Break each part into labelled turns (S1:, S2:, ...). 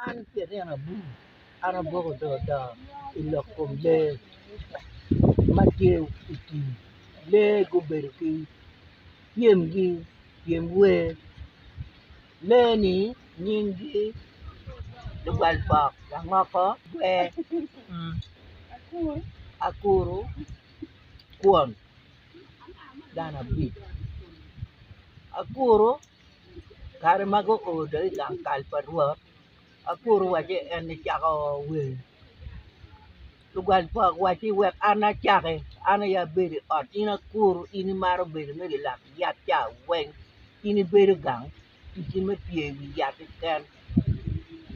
S1: An Kitino Abur, an abwoko do do i lok kom lee ma tye i tim lee gubedo ki pyemgi pyem wer lee-ni nyinggi lugwal pok, langoko, gwer, akuru, kwon dano abic akuru Kare ma guo dong i gang kal pa Rwot, akuru wacci en ecako wer. Lugwal pok wacci wek an acaki, an aye abedo i ot, in akuru in imaro bedo mere i lak yat ca weng, in ibedo gang ticci me pye i wi yat keken.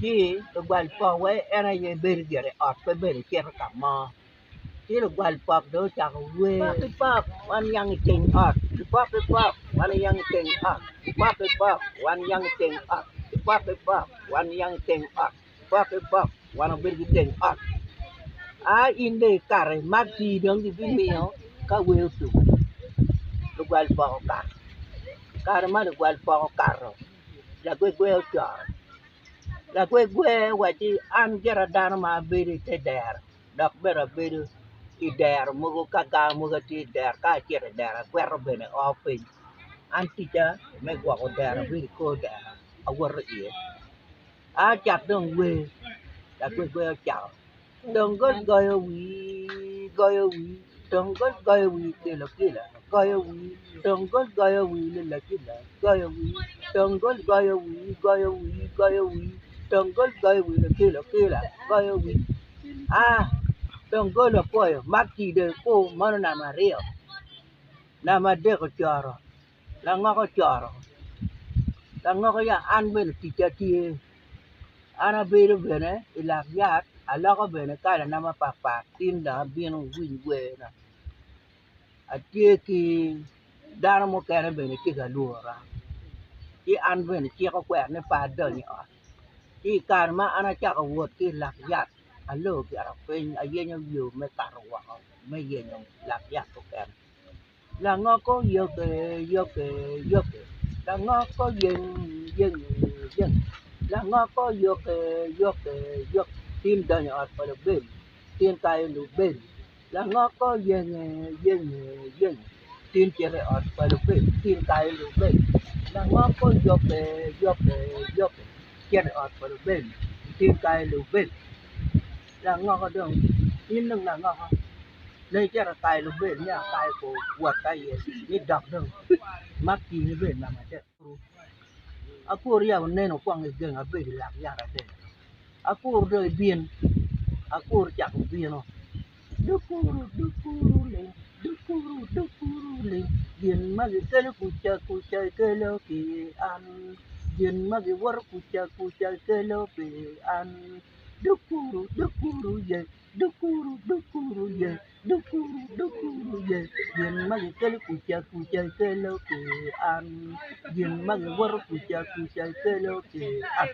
S1: Ci lugwal pok wacci en aye ebedo gire i ot pe bene ecito ka mo. Ci lugwal pok dong ocako wer ki pok wan yang i teng ot ki pok ki pok wan yang i teng ot ki pok ki pok wan yang i teng ot ki pok ki pok wan yang i teng ot ki pok ki pok wan wabedo ki teng ot aa in dong ikato imak pii dong gibimiyo ka wer otum lugwal pok okato kare ma lugwal pok okato lagwegwe ocoro lagwegwe owacci an gira dano ma abedo i te dero. Dok bene abedo i dero mogo ka gar mogo tye i dero ka acito i dero agweko bene o piny an ticca me gwoko dero abedo i kor dero awoto iye acak dong wer lagwegwe ocako dong goyo wir goyo wir dong goyo wir kelo kila goyo wir dong goyo wir lacula goyo wir dong goyo wir goyo wir goyo wir dong goyo wir kelo kila goyo wir. Aa dong gol apwoyo mak tii dong ikur mono namba aryo namba adek ocoro langok ocoro langok ya an bene ticca tye an abedo bene i lak yat aloko bene kalana mapatpat tin dong abino wuwiny werna atye ki dano mukene bene tye ka lwora ci an bene cik okwera ni pe adony i ot. Ci i kare ma an acako wot ki i lak yat, alor gira piny ayenyo yo me kato woko me yenyo lak yat mukene. Langoko yoke yoke yoke, langoko yeng yeng yeng, langoko yoke yoke yoke, tin donyo i ot pa lubim, tin kayo lubim, langoko yenge yenge yenge, tin cito i ot pa lubim tin kayo lubim, langoko yoke yoke yoke, cito i ot pa lubim tin kayo lubim, langoko dong in dong langoko dong icito ka kayo lubim me akayo kor wot ka iye ni dok dong mak tini bene namba adek. Akur ya wunen wukwongo igeng abedo i lak yat adek akur dong ibin akur ocako bino dukuru dukuru ling dukuru dukuru ling gin ma gikelo kuca kuca kelo ki an gin ma giwoto kuca kuca kelo pi an dukuru dukuru ye dukuru dukuru ye. Dukuru dukuru ye gin ma gikelo kuca kuca kelo ki an gin ma giwoto kuca kuca kelo ki an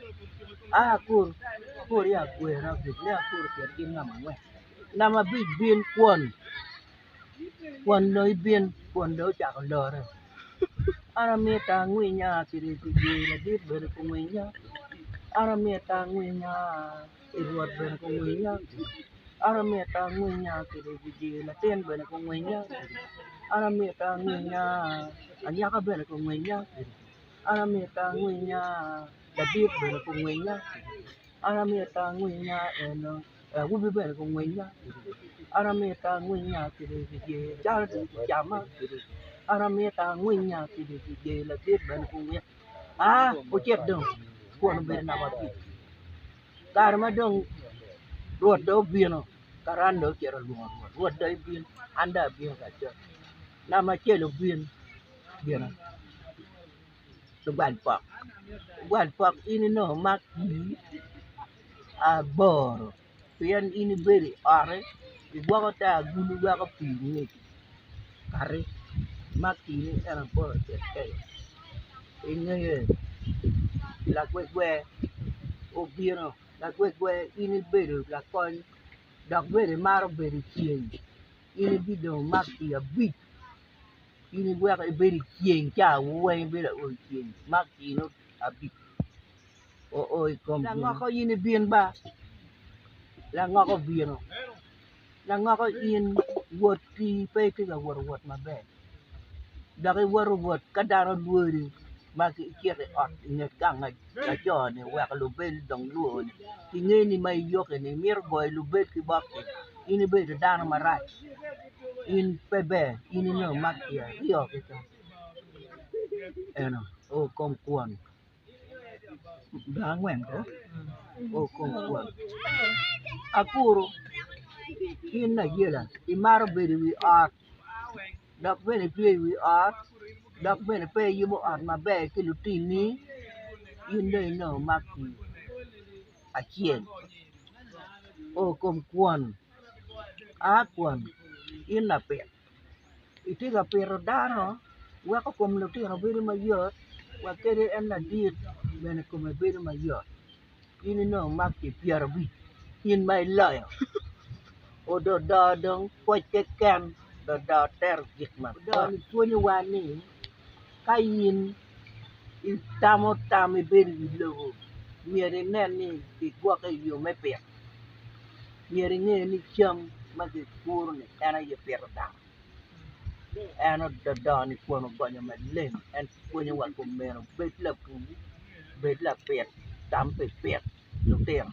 S1: aa akur akur ya akwena abic me akur ocito gin namba angwen namba abic bin kwon kwon dong ibin kwon dong ocako lore an amito angwinya ladit bene kungwinya an amito angwinya. I Rwot bene kungwinya, an amito angwinya kidi latin bene kungwinya, an amito angwinya anyaka bene kungwinya, an amito angwinya ladit bene kungwinya, an amito angwinya eno awobi bene kungwinya, an amito angwinya kidi calo kicama, an amito angwinya kidi ladit bene kungwinya. Aa wucit dong kwon obedo namba abic kare ma dong Rwot dong obino karan dong ocito olwongo Rwot, Rwot dong ibin an dong abino kacel namba acel obin gire lugwal pok lugwal pok in inongo mak pii aboro pien in ibedo i otti igwoko te agulu weko pii ngic kati ma kini en aboro cit kwede i ngeye lagwegwe obino lagwegwe in ibedo lakony dok bene imaro bedo i ceng in ibidong mak pii abic in iweko ibedo i ceng ca weng ibedo aoyo ceng mak pii nongo abic. Oo i kom langoko in ibin ba, langoko obino, langoko in wot-ti pe itye ka woto wot maber dok iwoto wot ka dano lwori ma icito i ot i nget gang laco-ni oweko lubel dong lwor-ni inge ni ma iyoki-ni imito goyo lubel ki bot-ti in ibedo dano marac in pe ber in inongo mak tye aryo keken eno oo kom kwon. Akuru in ayela imaro bedo i wi ot dok bene itye i wi ot dok bene pe iyubo ot maber ki lutini in dong inongo maki acel kom kwon aa kwon in lapit. Itye ka pito dano weko kom lutino bedo mayot wa kadi en ladit bene kome bedo mayot in inongo makci pyerabic in ma iloyo ododo dong pwoc keken dodo tero gik mapol pwonyowa ni ka in itamo tam ibedo i wi lobo myero inen ni kigwoki i yo me pit. Myero inge ni cam ma kikuro-ni en aye pito dano en ododoni kwon ogonyo maleng en pwonyowa kumeno bed lapur bed lapit tam pi pit lutino.